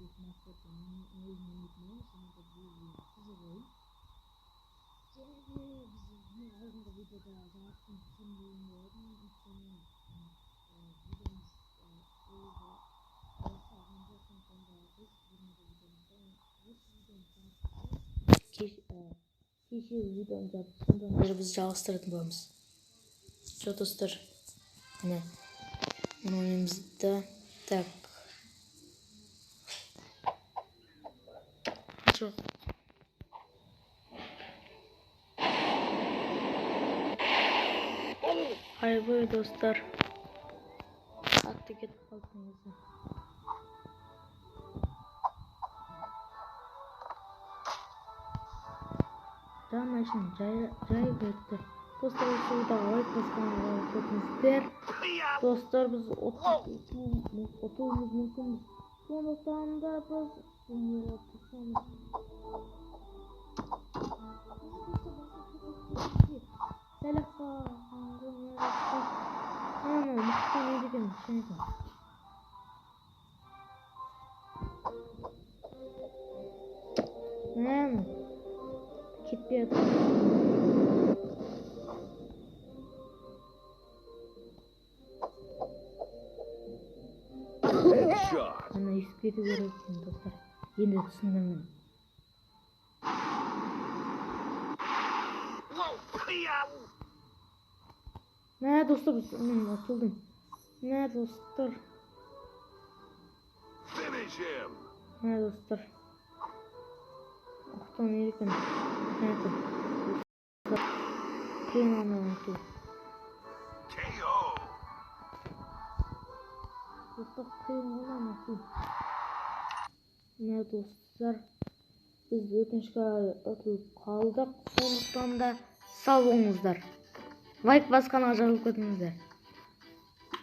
Minecraft'ta өзім ойнайтын боламыз. Және де бұл ойын қызық ойын. Және де біз мен алдыңғы видеода жаңалықтың түсірген болатын. Өйткені видеомыз аяқталған жоқ, сондықтан да біз бүгінгі видеомызда осы видеоны кешегі видеоны жабып, содан бері біз жалғастыратын боламыз. Жоқ, достар, міне мына ойнаймыз да. Так, жоқ, айбай, достар, қатты кетіп қалды негізі. Жаңа әшейін жай өтті. Достар, осы видеоға лайк басқанға өтіңіздер. Достар, біз ұтуымыз мүмкін, сондықтан да біз ұтылмауға тырысамыз. Сәл ақ қалған ғой, мына жақта. Анау мықты не деген шын екен. Мә, кетпей жатыр. Headshot. Ана өйстіп кету керек екен, достар. Енді түсіндім мен. Мә, достар, мен ұтылдым. Мә, достар. Finish him. Мә, достар. Ұқтан не екен? Мә, қиын ана ұту. KO. Достар, қиын ғой мынаны ұту. Мә, достар, біз өкінішке қарай ұтылып қалдық. Сондықтан да сау болыңыздар. Лайк басқанға жазылып кетіңіздер.